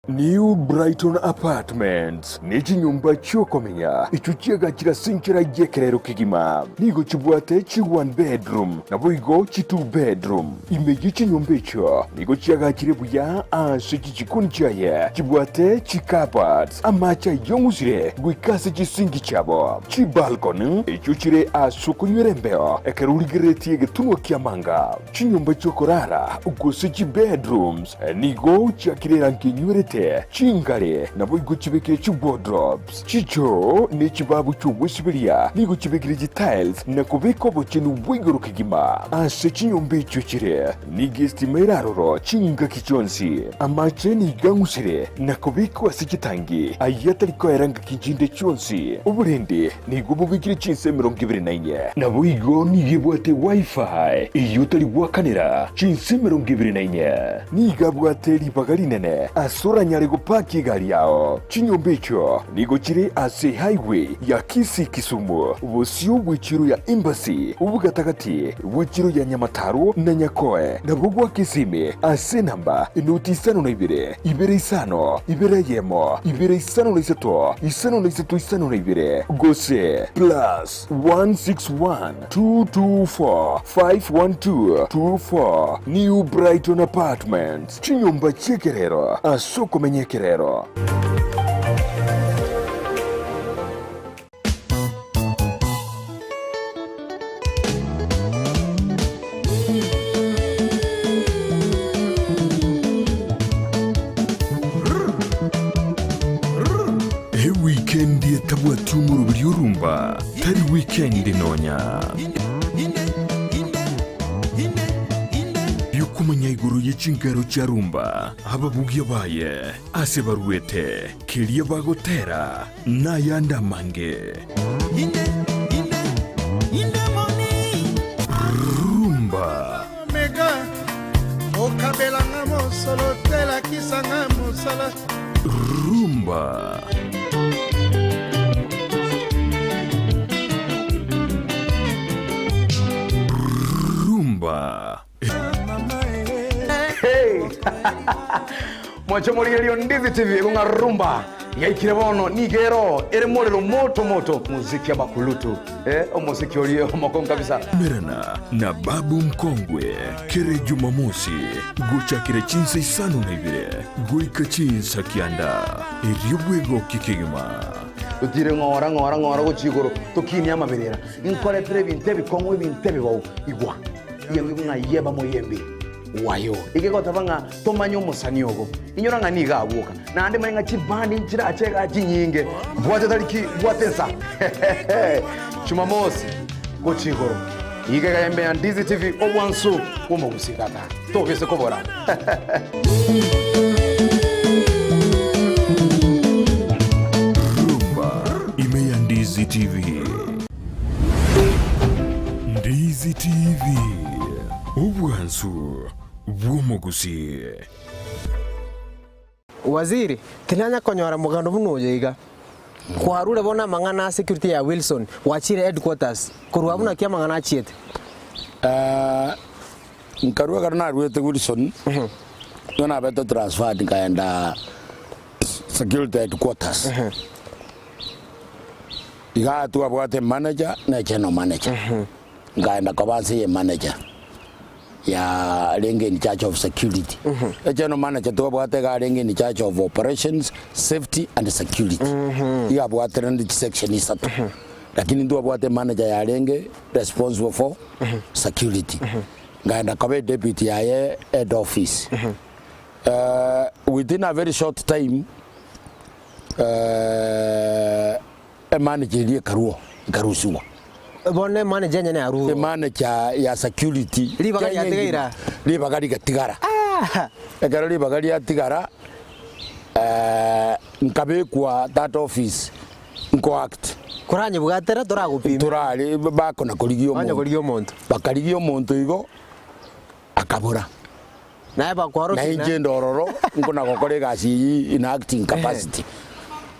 New Brighton Apartments ne chinyomba chi'okomenya echio chiagachire ase enchera y'ekerero kegima. Nigo chibwate chi one bedroom naboigo chi two bedroom. Ime ye chinyomba echio nigo chiagachire buya ase chichikoni chiaye chibwate chi-cupboards, amache ayong'usire goika ase chisinki chiabo, chibalcony echio chire ase okonywera embeo ekero origereretie egetunwa ki'amanga, chinyomba chi'okorara gose chibedrooms. Nigo chiakire erangi enywerete, chingare, naboigo chibekire chiwardrobes, chichoo, ne chibabu chi'ogwesiberia, nigo chibekire chitiles na kobeka obochenu bwa igoro kegima. Ase chinyomba echio chire, nigo estima ere aroro chingaki chionsi. Amache nigo ang'usire na kobekwa ase chitangi, ayio atari koera ngaki chinde chionsi. Oborende nigo bobekire chinsa 24. Naboigo nigo ebwate Wi-Fi eyio otari goakanera chinsa 24. Nigo abwate ribaga rinene ase oranyare gopaki egari yao. Chinyomba echio nigo chire ase highway ya Kisii-Kisumu, bosio bw'echiro ya Embassy, obogatagati bw'echiro ya Nyamataro na Nyakoe, nabo gwa Kisimi ase enamba enoti isano na ibere, ibere isano, ibere eyemo, ibere 53 53 52 gose plus 161 224 512 24 New Brighton Apartments, chinyomba chi'ekerero ase okomenya ekerero. Ewikendi etabwati omoroberi orumba tari wikendi nonya. Yokomanya igoro ye chinkero chia rumba, ababugia baye, ase baruete, keria bagotera, Nayande amange. Rumba. Rumba. Rumba. Mwanche omorigereria o Ndizi TV igo ng'a rumba yaikire bono nigo ero ere morero moto moto muziki amakulutu eh, omosiki oria omokong'u kabisa. Merana na Babu Mkongwe kere Jumamosi gochakera chinsa isano na ibere goika chinsa kianda erio bwegokie kegima. Totire ng'ora ng'ora ng'ora gochia igoro tokinie amaberera inkoretere ebinto ebikong'u ebinto ebibao igwa. Yembi ng'a yeba moyembi wayo. Egegoteba ng'a tomanye omosani ogo. Inyora ng'a nigo abwoka. Naende manye ng'a chibandi nchirache igaa chinyinge. Bwate tariki bwate ensa. Jumamosi gochia igoro. Iga iga yembe ya Ndizi TV obwansu bw'omogusii tata. Tobise kobora. Rumba ime ya Ndizi TV. Ndizi TV, obwansu bw'omogusii. Waziri, tinanya konyora mogando buna oyo iga. Kwarure bono amang'ana a security ya Wilson, gwachire headquarters. Korwa abwo naki amang'ana achiete? Nkarua ekero naruete Wilson, nigo nabete transferred nkaenda security headquarters. Igaa twabwate emanager na echannel manager. Nkaenda koba ase ye manager yarenge in charge of security. Echannel manager twabwate iga arenge in charge of operations, safety and security. Iga abwatererete chisection isato. Lakini ntwabwate emanager yarenge responsible for security. Nkaenda koba edeputy yaye head office. Within a very short time, Emanager eria ekarua ekarusigwa. Bono emanager enyene yarurwe. Emanager ya security Ribaga Kenya riatigaira. engima, ribaga rigatigara. Ah! Ekero ribaga riatigara nkabekwa that office nko act. Koranyebwatera toragopime. Torare bakona korigia Banya omonto. korigia omonto. Bakarigia omonto igo akabora. Naye bakwarokia Na inche inde ororo nkona gokora egasi eyio in acting capacity.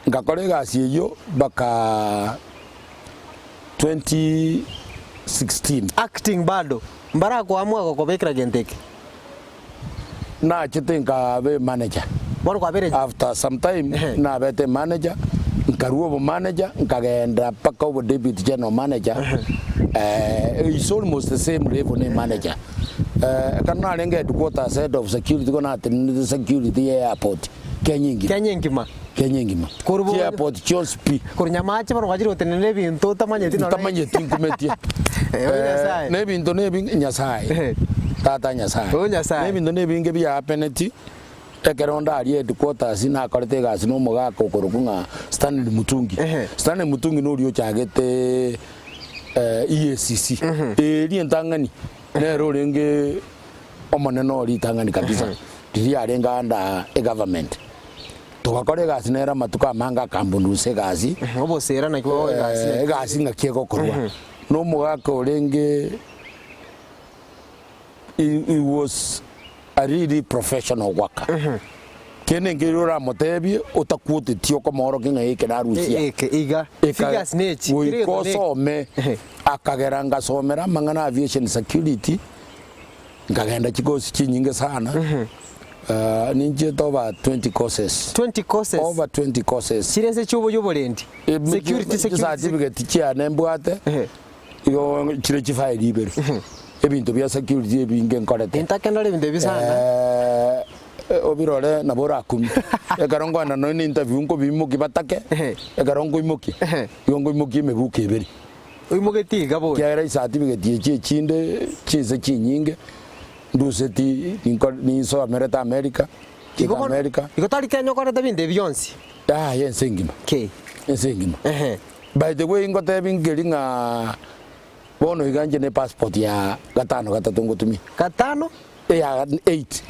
Ngakora egasi eyio mpaka 20. 16. Acting bado, mbarakoamua gokobekera gento eke. Nachete nkabe manager. Bono kwabere. After some time Ehe. nabete manager, nkarua obomanager nkagenda mpaka obo deputy general manager eh, is almost the same level ne manager. Eh, ekero narenge headquarters head of security igo natenenete security ya airport Kenya engima. Kenya engima. Kenya engima. Korwa bo- Chiairport chionsi pi. Korwa Nyamache bono gwachire gotenena ebinto otamanyeti nonye. Ntamanyeti nkumetie. Eh, oyo Nyasaye. Na ebinto na ebinge Nyasaye. Eh. Tata Nyasaye. Oyo Nyasaye. Na ebinto na ebinge biahapeneti, ekero onde aria headquarters nakorete egasi na omogaka okorokwa ng'a Stanley Mutungi. Ehe. Stanley Mutungi noria ochagete EACC. Eria entang'ani, nere orenge omonene o ritang'ani kabisa, riria arenge under egovernment. Togakora egasi nere amatuko amange akambundusa egasi, Obosera naki bobe egasi. Eh, egasi ng'aki egokorwa. Na omogaka orenge he, he was a really professional worker. Kende nkeria oramotebie otakwoteti okomoorokia ng'a eke narusia. Eke iga. Eka- Figures nechi. Goika osome akagera ngasomera amang'ana aviation security Nkagenda chikosi chinyinge sana, ninchiete over 20 courses. 20 courses. Over 20 courses. Chire ase chi'oboyia oborendi. Security, security. Chicertificate chiane mbwate, Ehe. igo chire chifaili ibere. Ebinto bia security ebinge nkorete. Intake ndore ebinto ebi sana. Obirore nabo orakumie. Ekero nkoenda nonya na interview nkobimokia batake, Ehe. ekero nkoimokia, Ehe. igo nkoimokia emebuko ebere. Oimogetie iga bori. Ekiagera ecertificate echi echinde chinse chinyinge nduseti ninko ninsomerete America, Igo nchete bono America. igo tari Kenya okorete ebinto ebi bionsi? Yaya ense engima, Ki? ense engima. Ehe. By the way ngotebi nkeri ng'a bono iga inche ne passport ya gatano gatato ngotumia. Gatano? Eya eight.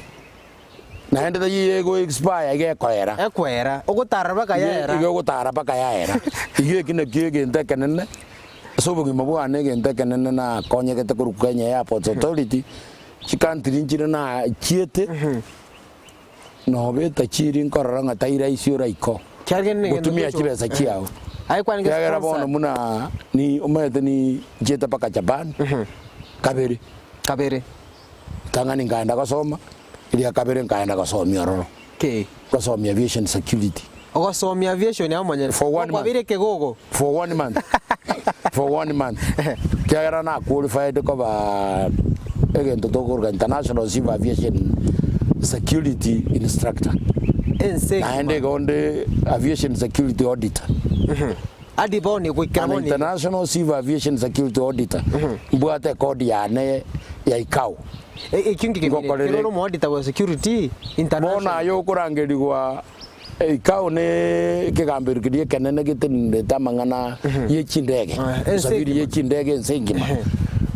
Naende taiyo ego expire iga ekoera. Ekoera, ogotara mpaka yaera. Iga ogotara mpaka yaera. Iga eki nakio egento ekenene, ase obogima bwane egento ekenene nakonyegete korwa Kenya Airports Authority, chicountry nchire nachiete, noba etachiri nkorora ng'a tai rahisi oraiko, Kiagera negento gotumia gocho- chibesa chiao. Aye kwarenge Ekiagera bono sponsored. buna ni omanyete ni nchiete mpaka Japan, kabere. Kabere. Ritang'ani nkaenda gosoma, eria kabere nkaenda gosomia ororo, Ki? gosomia aviation security. Ogosomia aviation amo monyene. For one month. Kwabeire ekegogo. For one month. For one month. Ekiagera na qualified koba egento tokoroka international civil aviation security instructor. Ense Naende engima. igo onde aviation security auditor. Adi bono goikera An bono iga. international civil aviation security auditor. Mbwate ekodi yane ya ICAO. Ekio nkekemire. Ngokorere- Kero ore omoauditor bwa security Bono international. aye okorangerigwa ICAO ne ekegambero keria ekenene getenenerete amang'ana ye chindege, Ah, ense usafiri engima. ye chindege ense engima.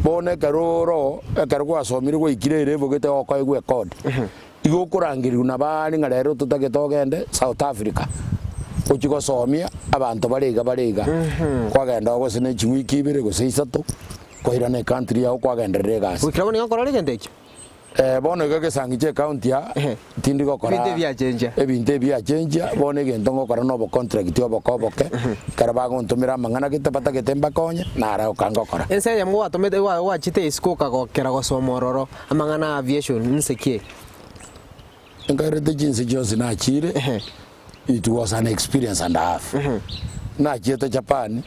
Bono ekero oro, ekero gwasomire gwaikire erevo gete gokoegwa ekodi, igo okorangerigwa nabo are ng'a rero totagete ogende South Africa, ochie gosomia abanto bare iga bare iga. Kwagenda oo gose ne chiwiki ibere gose isato. Koirana ecountry yao kwagenderera egasi. Goikera bono iga nkorora egento ekio. Eh, bono iga egesangi chia ecounty aa Ehe. tindi gokora Ebinto ebiachenchia. ebinto ebiachenchia bono egento ngokora na obocontract oboke oboke ekero bagontomera amang'ana gete batagete mbakonye naraoka ngokora. Ense eyemo gwatomete gwa gwachete isiko okagokera gosoma ororo amang'ana a aviation nse ki? Nkairete chinse chionsi nachire Ehe. it was an experience and a half. Nachiete Japan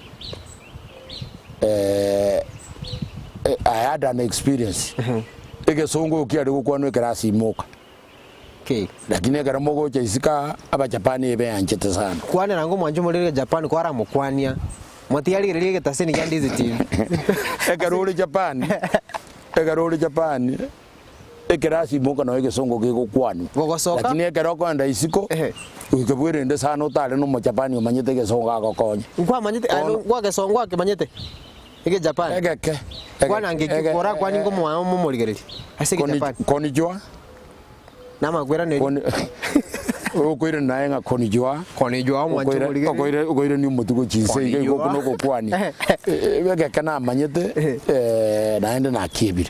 eh, eh, I had an experience. Egesongo kiare gokwanwa ekerasi imoka. Ki? Lakini ekero mogocha isiko aa, abajapani ebeanchete sana. Kwanera ng'a omwancho omorere Japan kwaramokwania motiarigereria egetaseni kia Ndizi TV. Ekero ore Japan, ekero ore Japan, Ekerasi imoka nao egesongo gegokwanwa. Gogosoka. Lakini ekero okoenda isiko, Ehe. goika bwerende sana otare na omochapani omanyete egesongo agokonye. Nkwamanyete Bono- ano gwagesongo gwakemanyete egejapan. Egeke. ege- Kwananga eki ege- korakwanie nkomoa omomorigereria ase Koni- egejapan. Konnichiwa. Namakweraneria. Koni- Okoirana naye ng'a konnichiwa. Konnichiwa omwanche Okoira- omorigereria. okoira- Okoirania omotwe gochia inse iga igo Konnichiwa. buna ogokwania. Egeke namanyete, eh, naende nakiebire.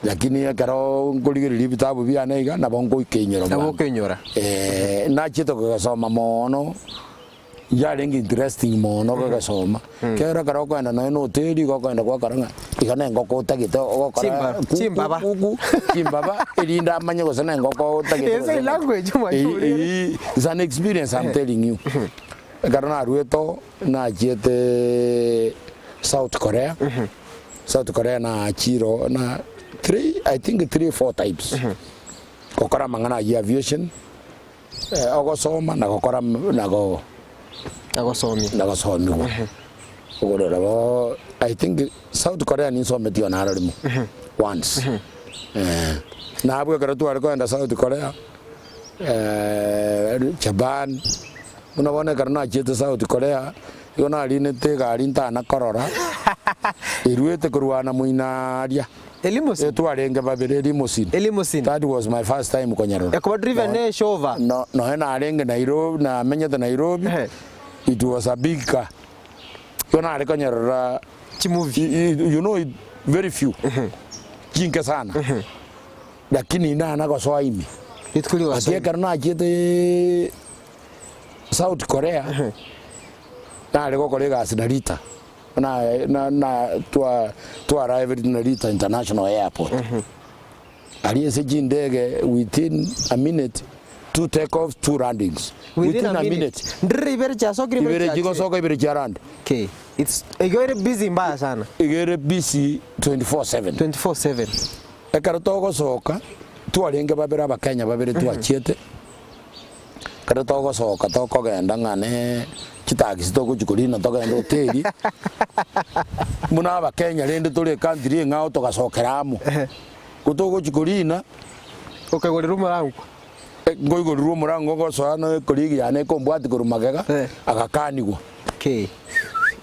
Lakini ekero nkorigereria ebitabu biane iga, nabo ngoikeinyora Nabo bwango. okoinyora. Eh, nachiete kogesoma mono. Yarenge interesting mono gogesoma, kero ekero okoenda nonya na hoteli igo okoenda gwakora ng'a iga na engoko otagete ogokora Chimba- ku- ku- chimbaba. ku- ku- chimbaba erinde amanye gose na engoko otagete Ese gose engoko. language omanyore. Eyi- eyi is an experience I'm telling you. Ekero naruete oo, nachiete South Korea, South Korea nachire oo na three, I think three four times, gokora amang'ana ayio ya aviation. Ogosoma na gokora na go Na gosomia. na gosomigwa. Okorora bo I think South Korea ninsometie one aro rimo once. Eh, na abwo ekero tware kogenda South Korea Japan, buna bono ekero nachiete South Korea, igo narinete egari ntana korora, eruete korwana moino aria. Elimosin? Twarenge babere limousine. Elimousine. That was my first time konyerora. Ekoba driven ne eshova. No, noe narenge Nairobi, namenyete Nairobi. Ehe. It was a big car. Igo nare konyerora Chimovie. you know it, very few. Chinke sana. Lakini nana gosoa ime. Rituko Ati rigosoa. ekero nachiete South Korea, nare gokora egasi na Rita. Na na na twa twa arrived Narita International Airport. Aria ase chindege within a minute two take offs two landings. Within a minute. Ndiri ibere chiasokire ibere Ibere chiachire. chigosoka ibere chiarande. Okay. It's igo ere busy mbaya sana. Igo ere busy 24/7. 24/7. Ekero togosoka twarenge babere abakenya babere twachiete. Ekero togosoka tokogenda ng'a ne chitaxi togochia korina togende hoteli, buna abakenya rende tore ecountry eng'ao togasokera amo. Ko togochia korina, Okaigorerwa omorango. nkoigorerwa omorango ngosoa na ecolleague yane ekombwatia korwa magega, Eh. agakanigwa. Okay.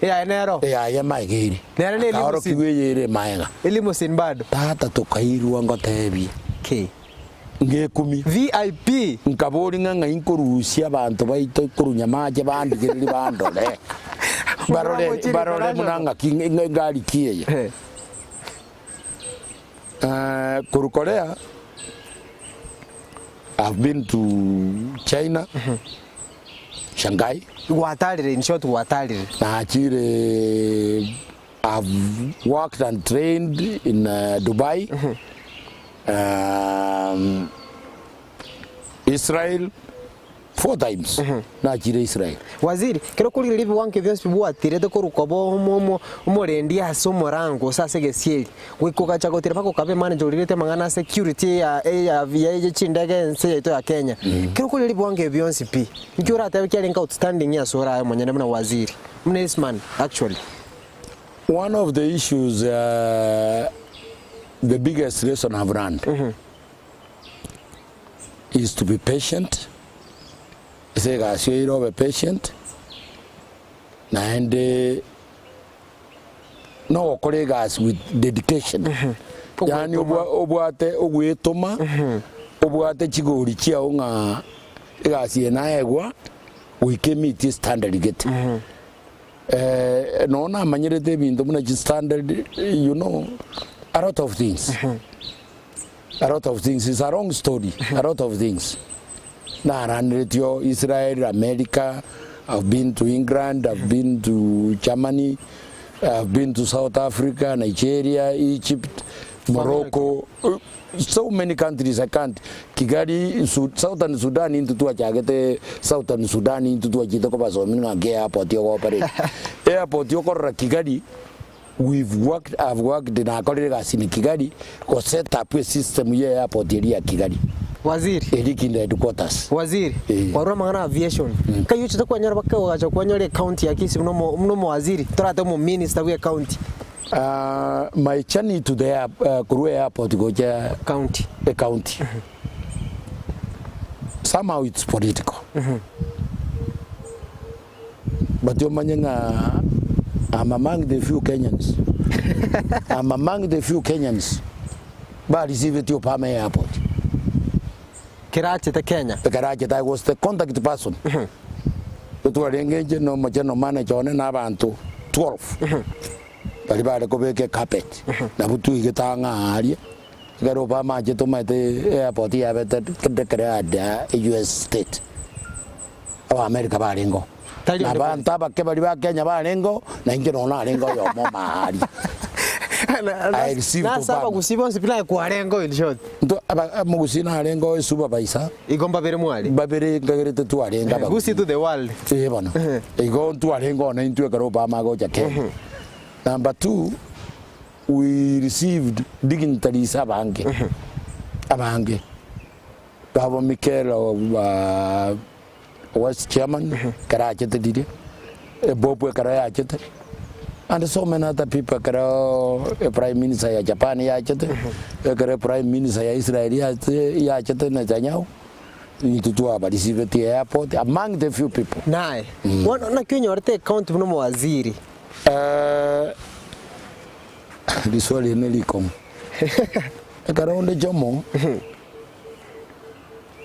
Eyaye nero. Eyaye magega ere. Nere ne limousine. Akaorokigwa eye ere magega. Elimousine bado. Tata tokairwa ngotebie. Okay. Ngekumia. VIP. Nkaboria ng'a ng'ai nkorusia abanto baito korwa nyamache bandigererie bandore, barore barore buna ng'aki ngari ki eye. Korwa Korea, I've been to China, Shanghai. Gwatarire, in short gwatarire. Nachire I've worked and trained in Dubai, um, Israel four times nachire Israel. Waziri, kero okorigereria ebiwango ebi bionsi bwatirete korwa koba omo omo omorendi ase omorango gose ase egesieri, goika ogacha gotira mpaka okaba emanager orirete amang'ana a security eya eya ya chindege ense yaito ya Kenya. Kero okorigereria ebiwango ebi bionsi pi, nki oratebe kiarenge outstanding ase ore aye omonyene buna waziri, buna Esman actually? One of the issues uh, the biggest lesson I've learned is to be patient ase egasi oire obe patient naende nogokora egasi with dedication yaani obwa obwate ogwetoma obwate chigori chiao ng'a egasi eye naegwa goika emeetie standard gete. Nonya namanyerete ebinto buna chistandard, you know, a lot of things, a lot of things, it's a long story, a lot of things. Naraneretio Israel, America, I've been to England, I've been to Germany, I've been to South Africa, Nigeria, Egypt, Morocco, so many countries I can't. Kigali, Su- Southern Sudan intwe twachagete Southern Sudan intwe twachete kobasomia ng'a nki airport ogoperate. Airport okorora Kigali, we've worked, I've worked nakorire egasi na Kigali go set up a system ye airport eria ya Kigali. Waziri. Eria Kinda headquarters. Waziri, Eh. kwarora amang'ana aviation, nkai ochete kwanyora bakegogacha kwanyora ecounty ya Kisii buna omo buna omowaziri, torate omominister bwe ecounty. My journey to the air, korwa airport gocha County. ecounty somehow it's political but omanye ng'a I'm among the few Kenyans I'm among the few Kenyans ba received Obama airport Kerachete Kenya. Ekerachete I was the contact person twarenge inche na omocheno manager one na abanto 12 baria bare kobeka ecarpet nabwo twaigete ang'e aaria ekero Obama achete omanyete airport yabete declared a US state, Abaamerica barenge oo. Tari Na onde bwensi. abanto abake baria ba Kenya barengeo, na inche nonya narenge oyomo omaaria. I received Nase Obama. abagusii bonsi pi naye kwarengeo in short. Nto aba omogusii narengeo esupervisor, Igo mbabere mware. mbabere nkagerete twarenge Gusii abagusii. to the world. Ee bono, igo ntwarenge one intwe ekero Obama agocha Kenya. Number two, we received dignitaries abange, abange. Babo Mikel of West Chairman ekero achete riria, Bob ekero yachete, and so many other people ekero e prime minister ya Japan yachete, ekero e prime minister ya Israel yachete yachete Netanyahu, intwe twabarisibetie airport among the few people. Naye bono naki onyorete ecounty buna omowaziri? Riswali eri nerikong'u. Ekero onde Jomo,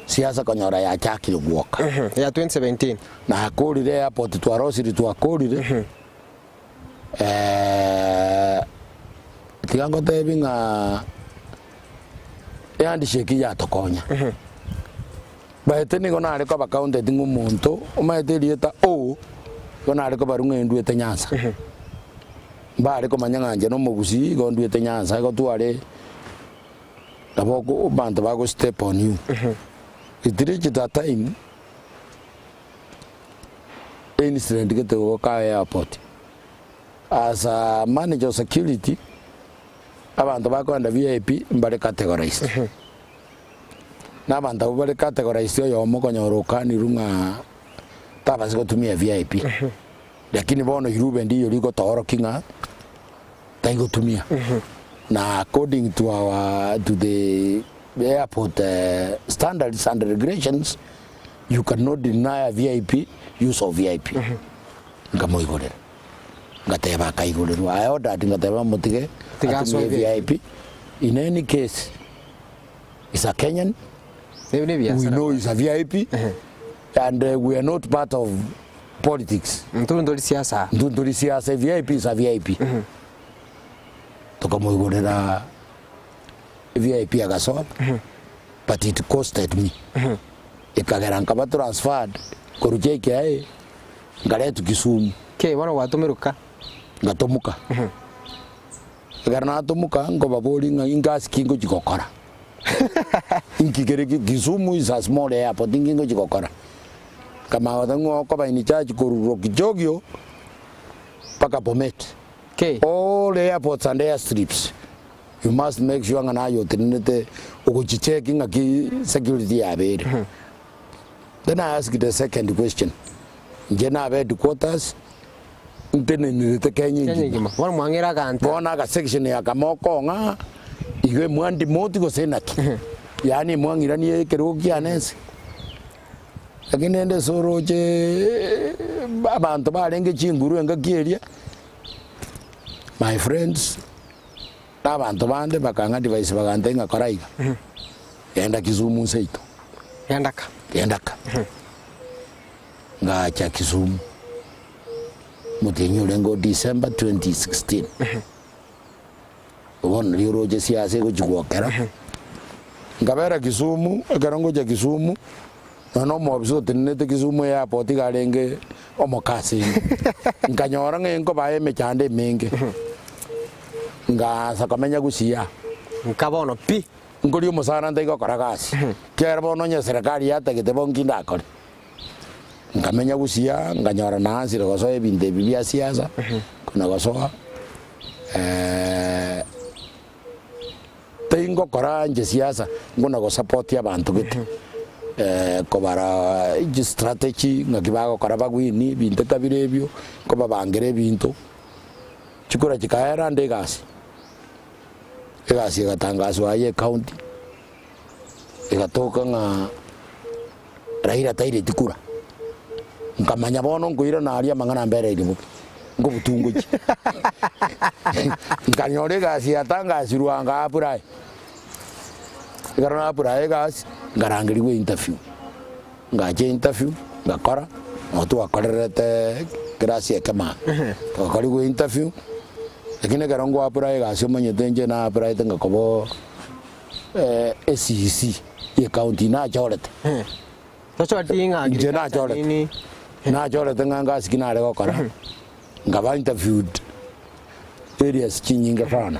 siasa konyora yachakire gwoka. Ya 2017. Nakorire airport twarosire twakorire, tiga ngotebi ng'a ehandshake yatokonya. Baete nigo nare koba counted ng'a omonto omanyete erieta O, igo nare kobarwa ng'a ndwete Nyanza. Mbare komanya ng'a inche nomogusii igo ndwete Nyanza igo tware nabo oko abanto bago step on you. It reached a time, incident gete goka airport, as a manager of security, abanto bakoenda VIP mbare categorized. Na abanto abwo bare categorized oyomo okonyora okanirwe ng'a tabasa gotumia VIP. Lakini bono irube ndiyo rigotoorokia ng'a taigotumia. Na according to our to the airport standards and regulations you cannot deny a VIP use of VIP. Nkamoigorera. Ngateba akaigorerwa. I ordered ngateba motige Tiga atumie asoe VIP. In any case is a Kenyan, Ebi ne we ebiasara. know he's a VIP and we are not part of politics. Intwe ntori siasa. Intwe ntori siasa, VIP is a VIP. Tokamoigorera VIP agasoa but it costed me. Ekagera nkaba transferred korwa JKIA nkaretwa Kisumu. Kei bono gwatomirwe ka? Ngatomoka. Ekero natomoka nkobaboria ng'a ingasi ki ngochia gokora? Inki kere ki Kisumu is a small airport, inki ngochia gokora? Nkamanya goteba ng'a okoba in charge korwa Lokichogio mpaka Bomet. Kei. All airports and airstrips, you must make sure ng'a naye otenenete ogochicheck ng'aki security yabo ere. Then I asked the second question, inche nabe headquarters, ntenenerete Kenya Kenya engima. engima. Bono mwang'era aganta. Bono agasection aka mokong'a igo emwandimoti gose naki, yaani mwang'iranie ekerogo kiane ense. Lakini rende ase oroche abanto barenge chinguru engaki eria, my friends, na abanto bande bakang'a advice bagantebia ng'a kora iga, genda Kisumu seito. Genda ka. Genda ka. Ngacha Kisumu omotienyi orenge o December 2016. Bono nario oroche siasa egochia gwokera. Nkabera Kisumu, ekero ngocha Kisumu, nonya na omoofisa otenenete Kisumu airport iga arenge omokasini. Nkanyora ng'a nkobaa emechando emenge, ngaansa komenya Gusii aa. Nka bono pi. Nkoria omosara ntaiga gokora gasi, ekiagera bono onye eserekari yatagete bo nki ndakore? Nkamenya gusii nkanyora naansire gosoa ebinto ebi bia siasa, kona gosoa tingokora inche siasa, nkona gosupport abanto gete, kobara chistrategy ng'aki bagokora bagwini ebinto kabire ebio, nkobabangera ebinto, chikura chikaera ande egasi, egasi egatangaswa aye ecounty, egatoka ng'a. Raila taireti kura. Nkamanya bono nkoirana aria amang'ana ambereire bobe, nkobutungochia. Nkanyora egasi yatangasirwe nka apply. Ekero na apply egasi, nkarangerigwa interview. Ngacha interview, ngakora, nabo twakorerete class ekemo aa. Togakorigwa interview, lakini ekero nko apply egasi omanyete inche na applyete ngakoba. SEC ye county nachorete. Tochoreti ng'a Inche agriculture nachorete. nini. Nachorete ng'a ngasi ki nare gokora, nkaba interviewed areas chinyinge sana.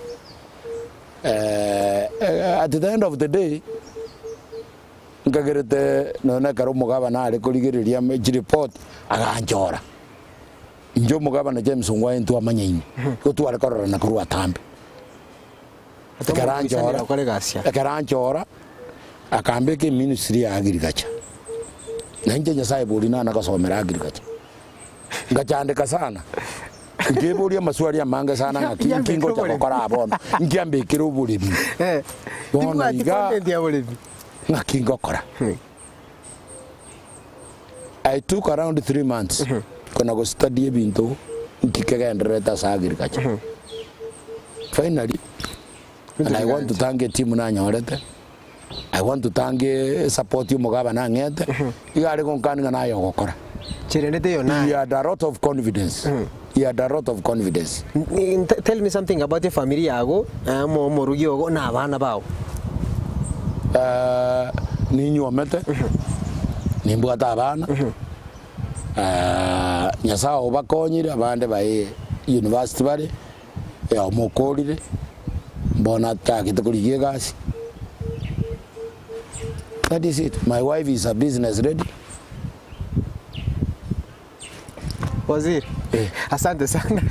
At the end of the day, nkagerete nonya na ekero omogabana are korigereria chireport, aganchora. Inche omogabana James Ongwae ntwamanyaine, igo tware kororana korwa atambe. Ekero anchora, ekero anchora, akambeka eministry ya agriculture. Na inche Nyasaye bori nana gosomera agriculture. Ngachandeka sana, nkeboria amaswali amange sana ng'aki nki ngocha gokora aa bono, nki ambekere oboremi bono iga ng'aki ngokora. I took around 3 months kona go study ebinto nki kegendererete ase agriculture. Finally, and I want to thank eteam nanyorete, I want to thank support ya omogabana ang'ete, iga are gonkani ng'a naye ogokora. Cherende teiyo He naye. had a lot of confidence, he had a lot of confidence. Tell me something about your family yago, omorugi ogo na abana bao. Ninywomete, nimbwate abana, Nyasaye obakonyire abande baye university bare, oyomo okorire, mbono atagete korigia egasi. That is it. My wife is a business lady. Waziri, asante sana.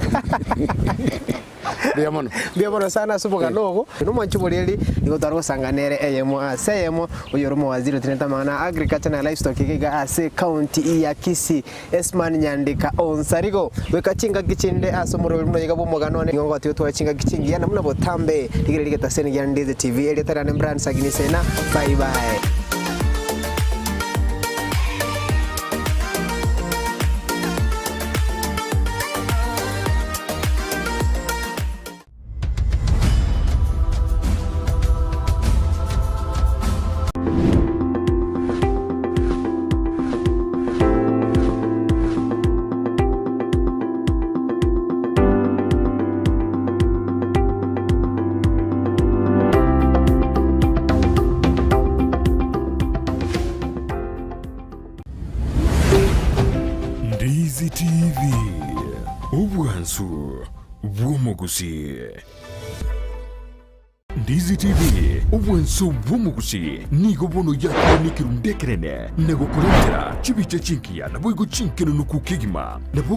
Mbuya mono. Mbuya mono sana ase omogano ogo. Nomwanchi oboreri nigo tware gosanga nere eyemo ase eyemo oyo ore omowaziri otenenete amang'ana a agriculture na livestock iga iga ase county ya Kisii Esman Nyandika Onsarigo. Goika chingaki chinde ase omorweri buna oyoiga bw'omogano one nigo ngogotiga otware chingaki chingiya na buna botambe. Rigereria rigetaseni gia Ndizi TV. Erieta riane Brian Sagini Sena. Bye bye. Ndizi TV, obwansu bw'omogusii. Ndizi TV, obwansu bw'omogusii nigo bono yakire nekerundu ekerene na gokorentera chibicha chingiya naboigo chinkenenuku kegima. Nabo.